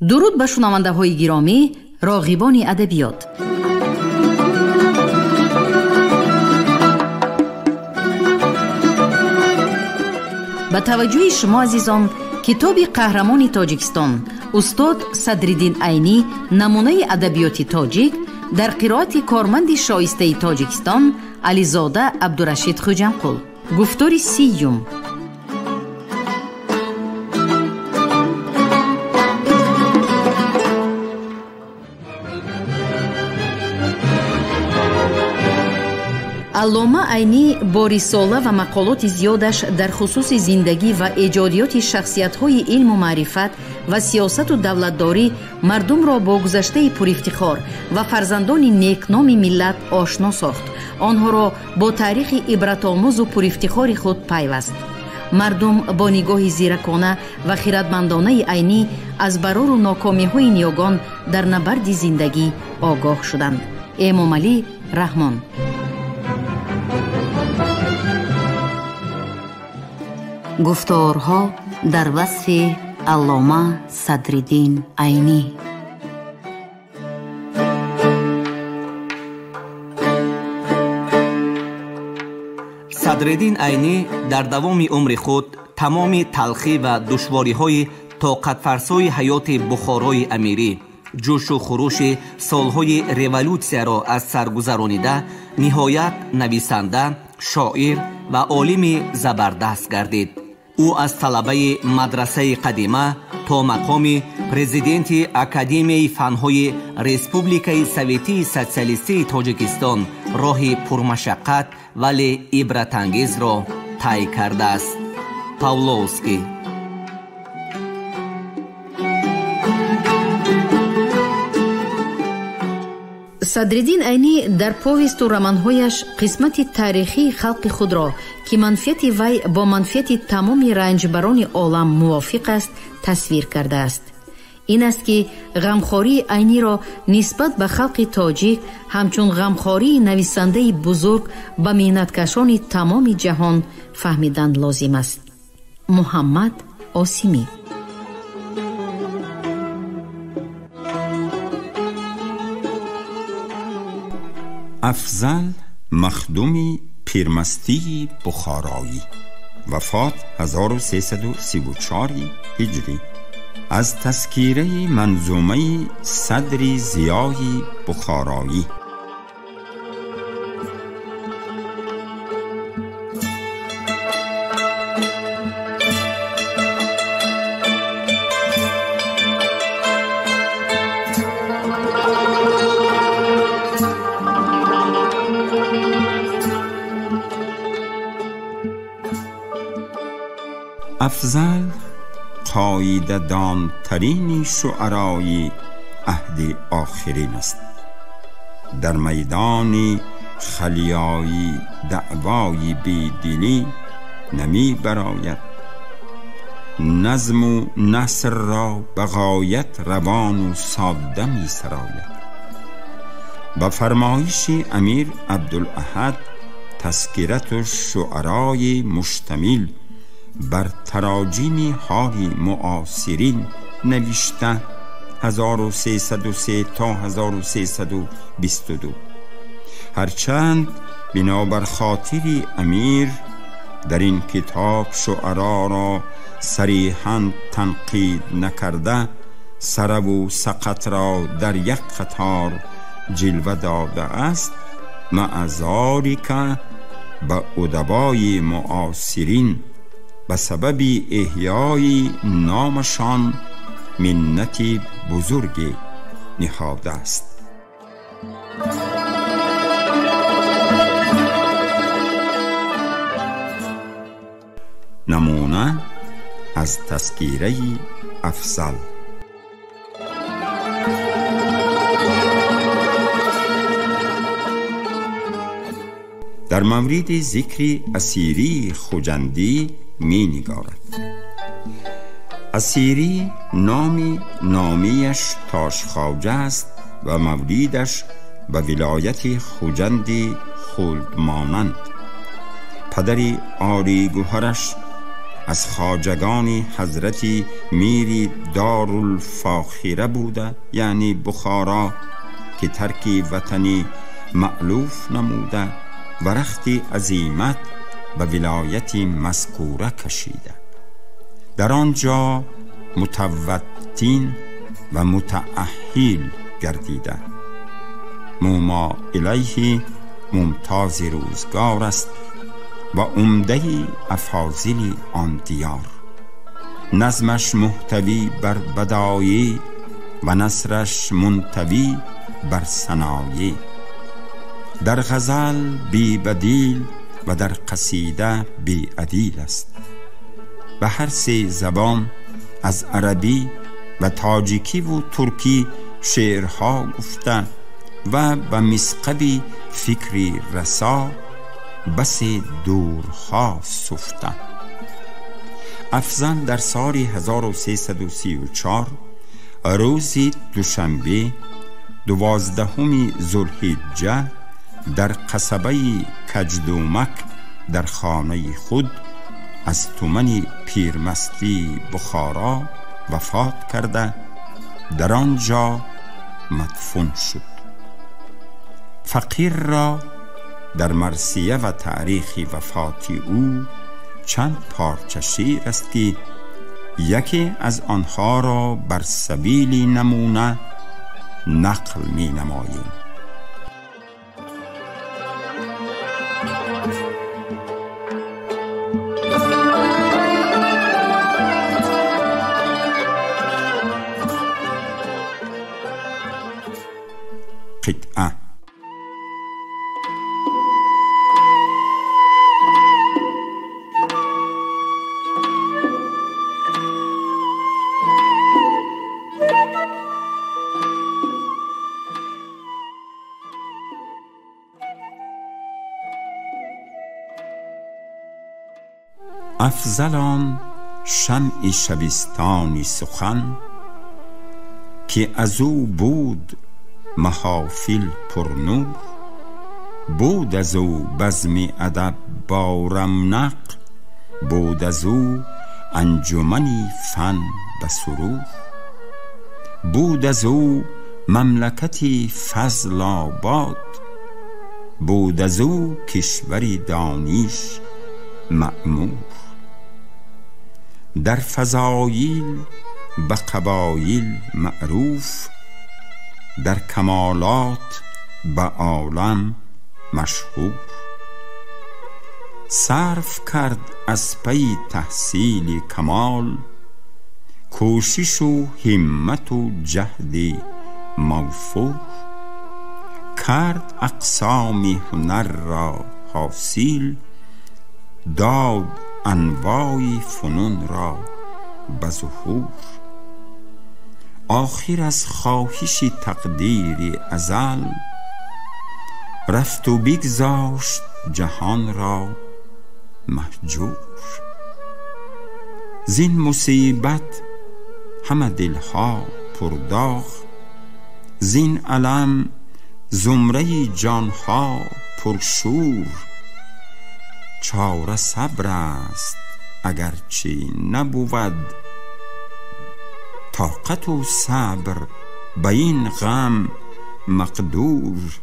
Дуруд ба шунавандаҳои гиромӣ, роғибони адабиёт. Ба таваҷҷӯҳи шумо азизон, китоби қаҳрамони Тоҷикистон устод Садриддин Айнӣ намунаи адабиёти тоҷик дар қироати корманди шоистаи Тоҷикистон Ализода Абдурашид Хуҷамқул. Гуфтори сиюм. Аллома Айнӣ бо рисола ва мақолоти зиёдаш дар хусуси зиндагӣ ва эҷодиёти шахсиятҳои илму маърифат ва сиёсату давлатдорӣ мардумро бо гузаштаи пурифтихор ва фарзандони некноми миллат ошно сохт, онҳоро бо таърихи ибратомӯзу пурифтихори худ пайваст. Мардум бо нигоҳи зиракона ва хиратмандонаи Айнӣ аз барору нокомиҳои ниёгон дар набарди зиндагӣ огоҳ шуданд. Эмомалӣ Раҳмон. Гуфторҳо дар васфи Аллома Садриддин Айнӣ. Садриддин Айнӣ дар давоми умри худ тамоми талхӣ ва душвориҳои тоқатфарсои ҳаёти Бухорои амирӣ, ҷӯшу хурӯши солҳои революсияро аз сар гузаронида, ниҳоят нависанда, шоир ва олими забардаст гардид. Ӯ аз талабаи мадрасаи қадима то мақоми президенти Академияи фанҳои Республикаи Советии Социалистии Тоҷикистон роҳи пурмашаққат вале ибратангезро тай кардааст. Павловский. Садриддин Айнӣ дар повесту романҳояш қисмати таърихии халқи худро, ки манфиати вай бо манфиати тамоми ранҷбарони олам мувофиқ аст, тасвир кардааст. Ин аст, ки ғамхории Айниро нисбат ба халқи тоҷик ҳамчун ғамхории нависандаи бузург ба меҳнаткашони тамоми ҷаҳон фаҳмидан лозим аст. Муҳаммад Осимӣ. Афзал Махдуми Пирмастии Бухороӣ, вафот 1334 ҳиҷрӣ, аз тазкираи манзумаи Садри Зиёи Бухороӣ. Афзал қоидадонтарини шуарои аҳди охирин аст. Дар майдони халиёи даъвои бедилӣ намебарояд. Назму насрро ба ғоят равону содда месарояд. Ба фармоиши Амир Абдулаҳад тазкирату шуарои муштамил бар тароҷими ҳоли муосирин навишта 1303 то 1322. Ҳарчанд бинобар хотири амир дар ин китоб шуароро сариҳан танқид накарда, сараву сақатро дар як қатор ҷилва додааст, маъа золика ба удабои муосирин ба сабаби эҳёи номашон миннати бузурге ниҳодааст. Намуна аз тазкираи Афзал. Дар мавриди зикри асирии Хуҷандӣ менигорад. Асирӣ номи номияш Тошхоҷа аст ва мавлидаш ба вилояти Хуҷанди хулдмонанд. Падари Олигӯҳараш از خواجگان حضرت میری دارالفاخره بوده، یعنی بخارا، که ترک وطنی مألوف نموده و رخت عزیمت به ولایت مذکوره کشیده. در آنجا متوطن و متأهل گردیده. موما الیه ممتاز روزگار است و عمده افاضل آن دیار. نظمش محتوی بر بدایع و نثرش منطوی بر صنایع. در غزل بی بدیل و در قصیده بی عدیل است. به هر سه زبان از عربی و تاجیکی و ترکی شعرها گفته و به مثقب فکری رسا بس دورها سفته. افضل در سال 1334 روز دوشنبه 12 ذوالحجه در قصبه کجدومک در خانه خود از تومن پیرمستی بخارا وفات کرده، در آنجا مدفون شد. فقیر را در مرثیه و تاریخ وفات او چند پارچه شعر است که یکی از آنها را بر سبیل نمونه نقل می نماییم. قطعه. افضل آن شمع شبستانی سخن، که از او بود محافل پرنور. بود از او بزم ادب با رونق، بود از او انجمنی فن به سرور. بود از او مملکتی فضل آباد، بود از او کشوری دانش معمور. در فضایل به قبایل معروف، در کمالات به عالم مشهور. صرف کرد از پی تحصیل کمال، کوشش و همت و جهد موفور. کرد اقسام هنر را حاصل، داد انواع فنون را به ظهور. آخر از خواهش تقدیر ازل، رفت و بگذاشت جهان را مهجور. زین مصیبت همه دلها پرداغ، زین الم زمره جانها پرشور. چاره صبر است اگرچه نبود، طاقت و صبر به این غم مقدور.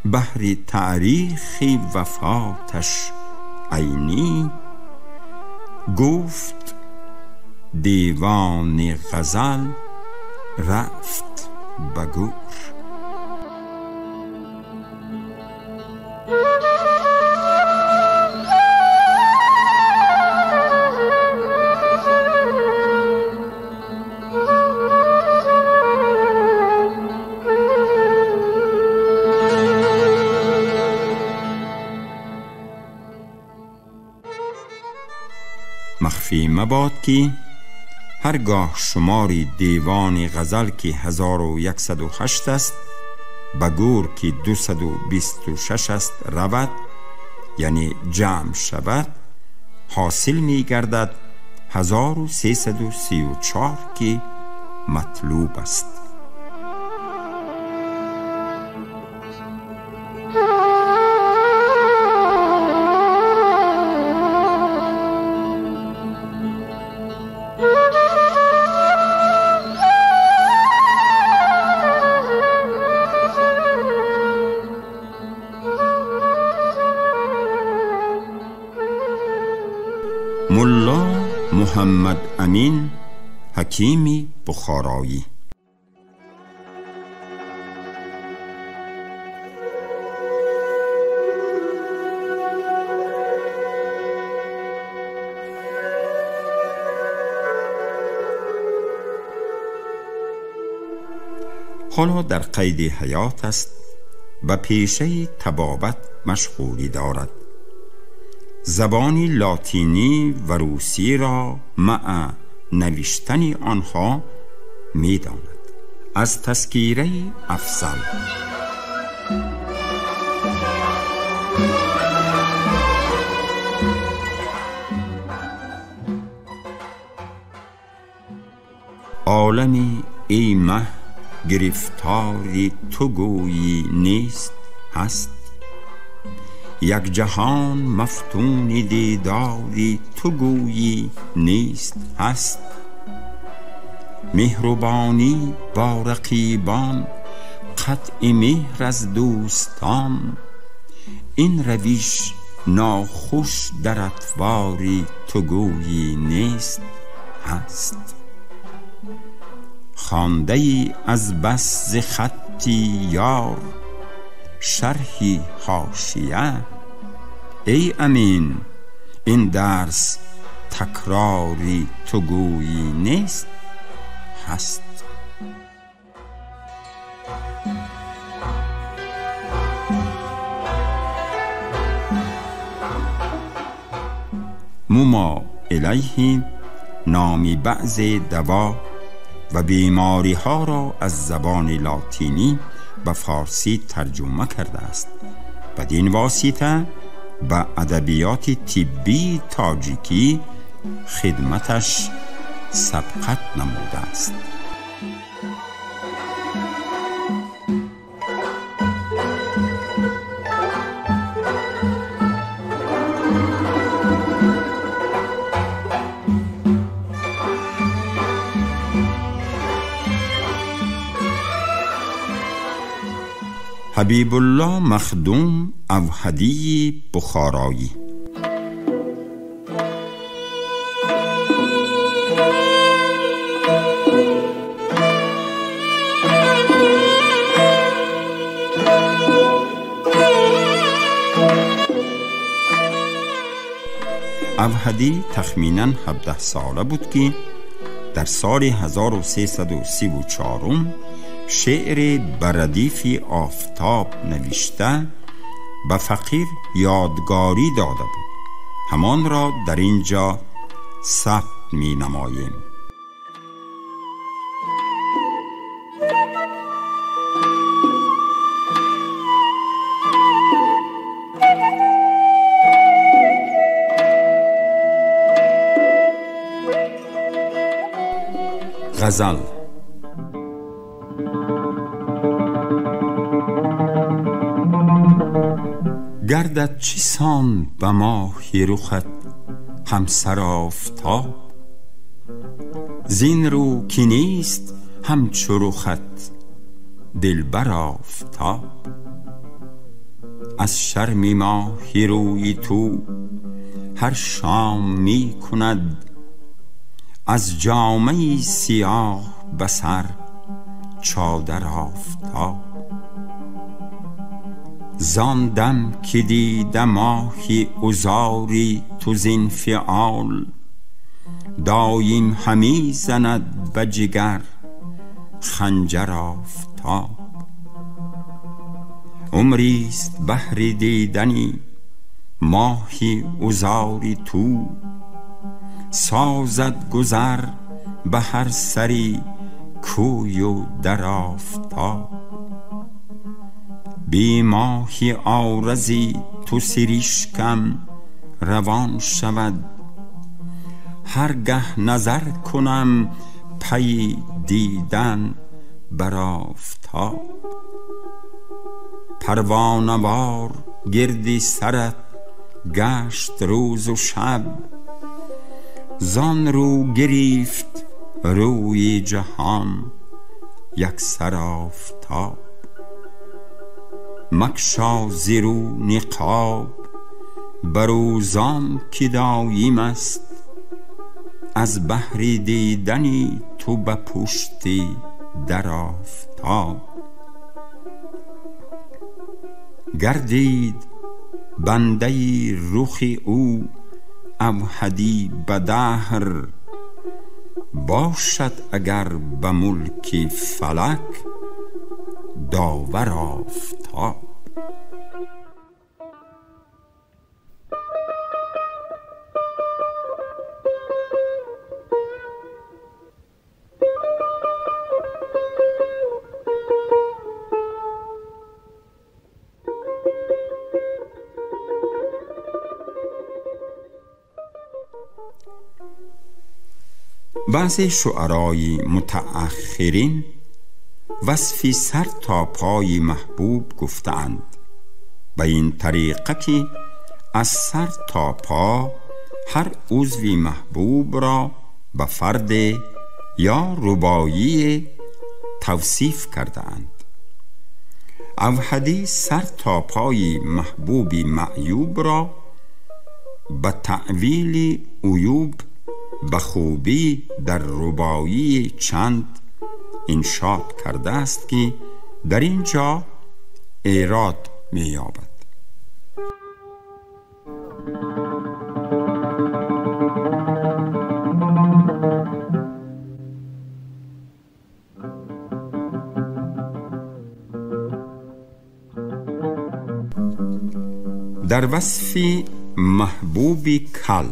بهر تاریخ وفاتش عینی، گفت دیوان غزل رفت به گور. مخفی مباد که هرگاه شماری دیوان غزل که 1108 است به گور که 226 است رود، یعنی جمع شود، حاصل می گردد 1334 که مطلوب است. Муҳаммад Амин ҳакими Бухороӣ. ҳоло дар қайди ҳаёт аст و پیشه طبابت مشغولی دارد. زبان لاتینی و روسی را مع نوشتن آنها می داند. از تذکیره افضل. عالمی ای مه گرفتاری تو گویی نیست هست، یک جهان مفتون دیداری تو گویی نیست هست. مهربانی با رقیبان قطع مهر از دوستان، این رویش ناخوش در اطواری تو گویی نیست هست. خوانده ای از بس ز خطی یار شرحی حاشیه، ای امین این درس تکراری تو گویی نیست هست. مما الیه نامی بعض دوا و بیماری ها را از زبان لاتینی به فارسی ترجمه کرده است. بدین واسطه به ادبیات طبی تاجیکی خدمتش سبقت نموده است. حبیب الله مخدوم اوحدی بخارایی. اوحدی تخمیناً 17 ساله بود که در سال 1334 شعر بردیف آفتاب نوشته به فقیر یادگاری داده بود. همان را در اینجا ثبت می نماییم. غزل. گردد چی سان به ماهی رخت همسر آفتاب، زین رو که نیست همچو رخت دلبر آفتاب. از شرم ماهی روی تو هر شام می کند، از جامه سیاه به سر چادر آفتاب. زان دم که دیدم ماهی عذاری تو زین فعال، دایم همی زند به جگر خنجر آفتاب. عمریست بهر دیدنی ماهی عذاری تو، سازد گذر به هر سری کوی و در آفتاب. بی ماهی عارضی تو سریشکم روان شود، هرگه نظر کنم پی دیدن بر آفتاب. پروانه وار گردی سرت گشت روز و شب، زان رو گریفت روی جهان یک سر آفتاب. مکشا ز رو نقاب بر او زان که دایم است، از بهر دیدنی تو به پشتی در آفتاب. گردید بنده رخ او اوحدی به دهر، باشد اگر به ملک فلک داور آفتاب. بعضی شعرای متأخرین وصفی سر تا پای محبوب گفتند، به این طریقه که از سر تا پا هر عضوی محبوب را به فرد یا رباعی توصیف کردند. اوحدی سر تا پای محبوب معیوب را به تأویل عیوب به خوبی در رباعی چند انشاد کرده است که در اینجا ایراد می‌یابد. در وصف محبوب کل.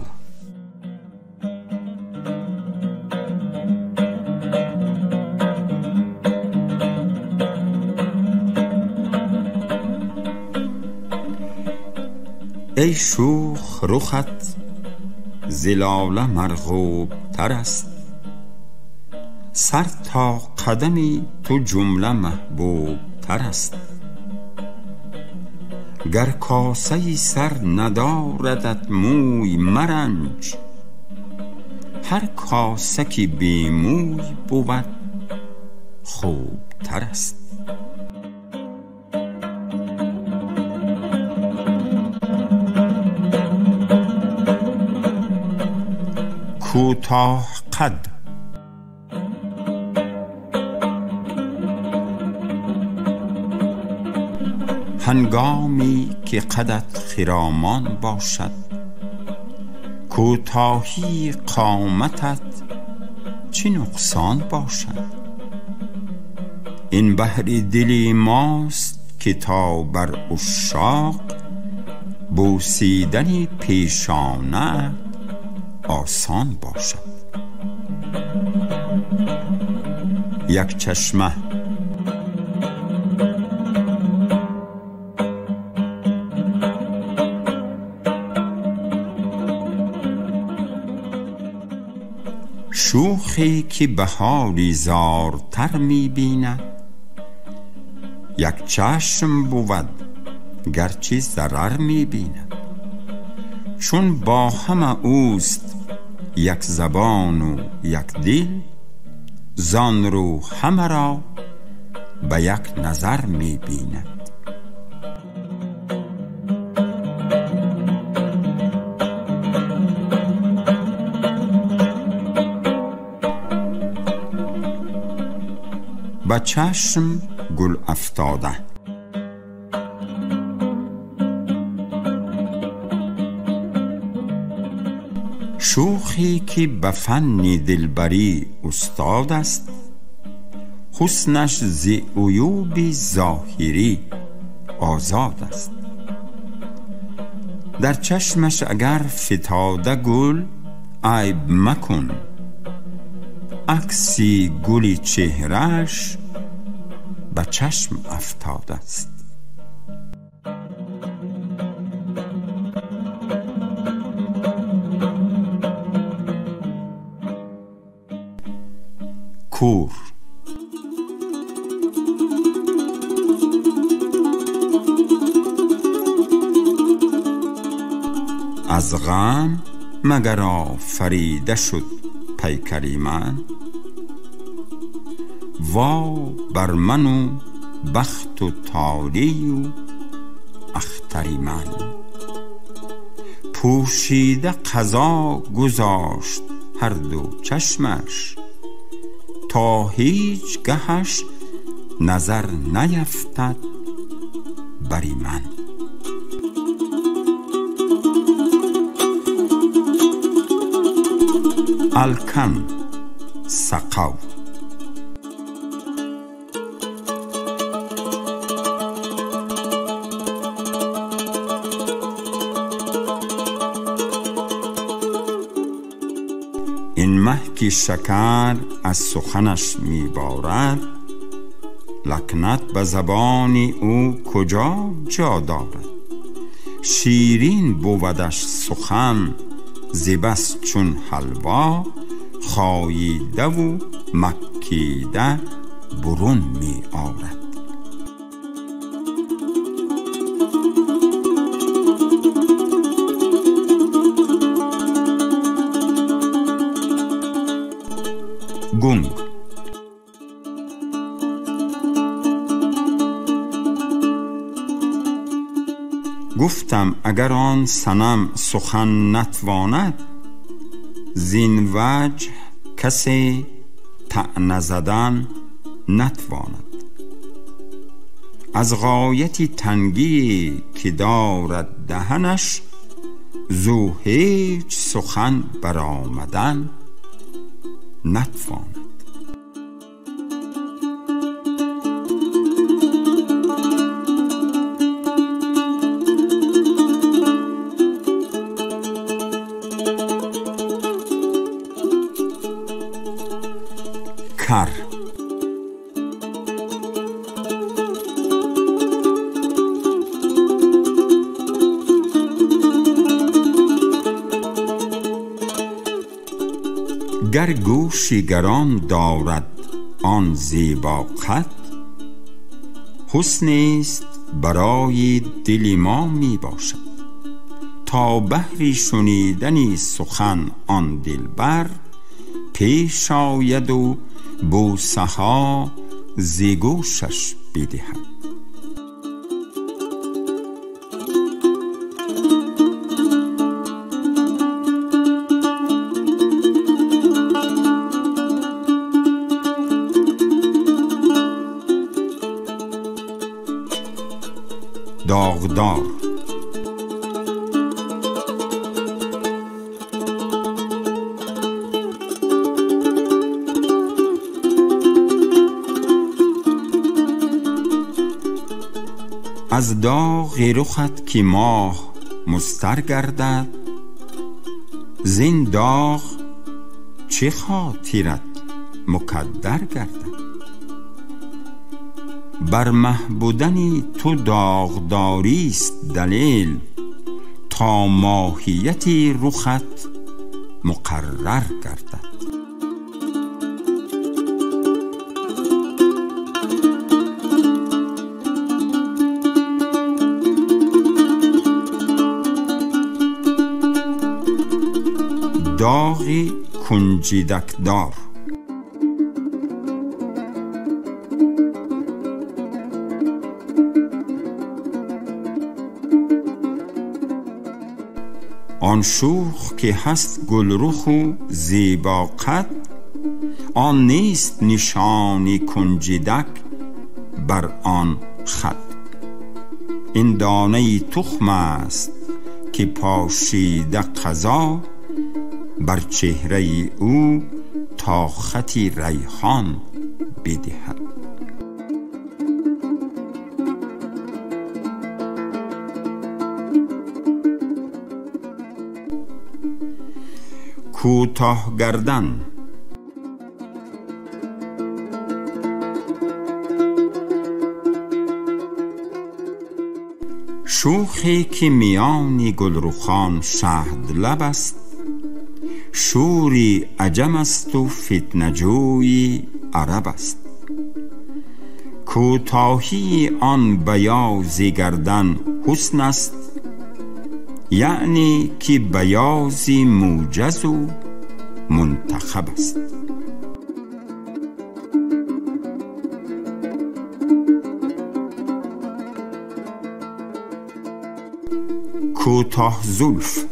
ای شوخ رخت ز لاله مرغوب تر است، سر تا قدمی تو جمله محبوب تر است. گر کاسه سر نداردت موی مرنج، هر کاسه که بی موی بود خوب تر است. کوتاه قد. هنگامی که قدت خرامان باشد، کوتاهی قامتت چه نقصان باشد. این بهر دل ماست که تا بر عشاق بوسیدن پیشانه آسان باشد. یک چشمه. شوخی که بهاری زارتر می بیند، یک چشم بود گرچه ضرر می بیند. چون با همه اوست یک زبان و یک دل، زان رو همه را به یک نظر می بیند. به چشم گل افتاده. شوخی که به فن دلبری استاد است، حسنش ز عیوب ظاهری آزاد است. در چشمش اگر فتاده گل عیب مکن، عکسی گل چهره‌اش به چشم افتاده است. کور. از غم مگر آفریده شد پیکری من، وا بر من و بخت و طالع و اختری من. پوشیده قضا گذاشت هر دو چشمش، تا هیچ گهش نظر نیفتد بری من. الکن سقاو. این مه که شکر از سخنش میبارد، لکنت به زبان او کجا جا دارد؟ شیرین بودش سخن ز بس چون حلوا، خاییده و مکیده برون می آرد. گونگ. گفتم اگر آن صنم سخن نتواند، زین وجه کسی طعنه زدن نتواند. از غایت تنگی که دارد دهنش، زو هیچ سخن برآمدن نتواند. کر. گر گوشی گران دارد آن زیبا قد، حسنی است برای دل ما می باشد. تا بهری شنیدنی سخن آن دلبر، پیش آید و بوسه ها ز گوشش بدهد. داغدار. از داغ رخت که ماه مضطر گردد، زین داغ چه خاطرت مکدر گردد؟ بر مه بودن تو داغداری است دلیل، تا ماهیت رخت مقرر گردد. داغ کنجدکدار. آن شوخ که هست گلرخ و زیبا قد، آن نیست نشانی کنجدک بر آن خد. این دانه تخم است که پاشیده قضا، بر چهره او تا خط ریحان بدهد. کوتاه گردن. شوخی که میان گلرخان شهد لب است، شوری عجم است و فتنه جوی عرب است. کوتاهی آن بیاض گردن حسن است، یعنی که بیاض موجز و منتخب است. کوتاه زلف.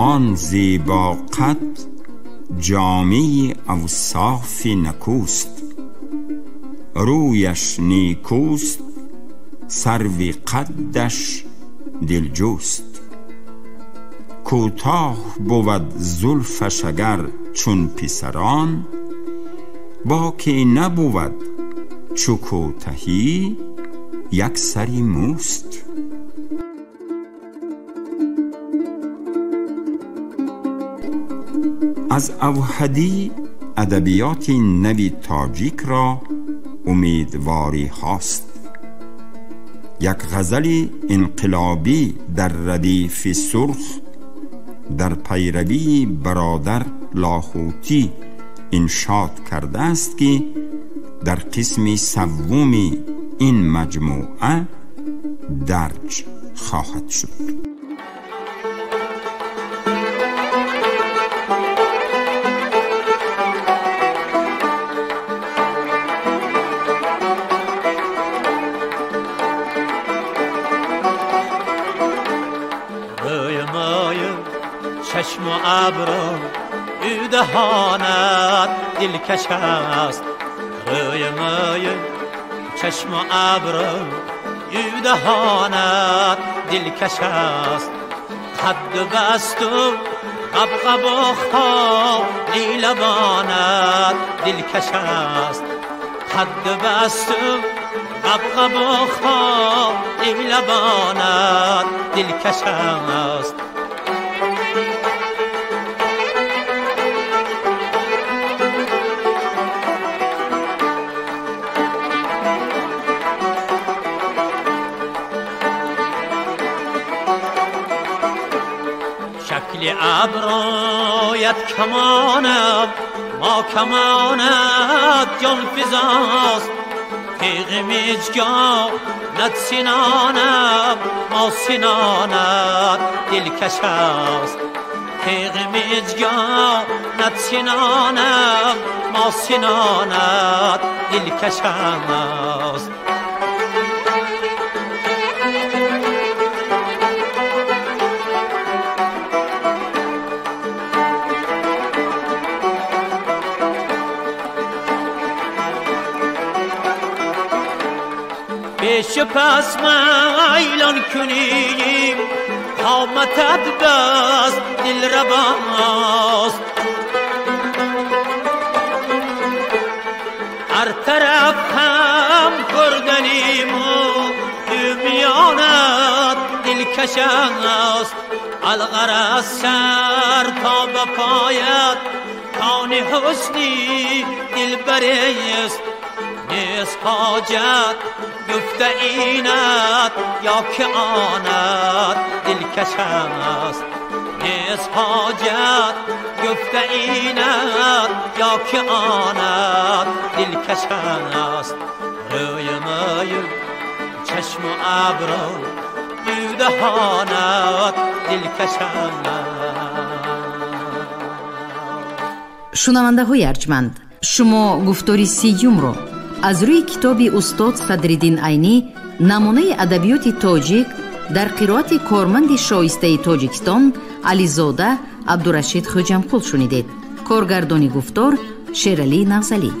آن زیبا قد جامه اوصاف نکوست، رویش نیکوست، سرو قدش دلجوست. کوتاه بود زلفش اگر چون پسران، باکی نبود چو کوتهی یک سری موست. از اوحدی ادبیات نوی تاجیک را امیدواری هاست. یک غزل انقلابی در ردیف سرخ در پیروی برادر لاهوتی انشاد کرده است که در قسم سوم این مجموعه درج خواهد شد. چشم و ابرو دهانت دلکش است، روی مای چشم و ابرو دهانت دلکش است. قد بست و غبغب و خالی لبانت دلکش است، قد بست و غبغب و خالی لبانت دلکش است. شکل ابرویت کمانم ما کمانت جان فزاست، تیغ مژگانت سنانم ما سنانت دلکش است، تیغ مژگانت سنانم ما سنانت دلکش است. پیش پس میلان کنیم قامتت بست دل رباست، هر طرف هم خوردنیم و میانت دلکش است. الغرض سر تا به پایت کان حسنی دلبریست، نیست حاجت گفته اینت یا که آنت دلکش است، نیست حاجت گفته اینت یا که آنت دلکش است. روی مای چشم و ابرو دهانت دلکش است. Шунавандаҳои арҷманд, шумо гуфтори сиюмро аз рӯи китоби устод Садриддин Айнӣ намунаи адабиёти тоҷик дар қироати корманди шоистаи Тоҷикистон Ализода Абдурашид Хӯҷамқул шунидед. Коргардони гуфтор Шералӣ Нағзалӣ.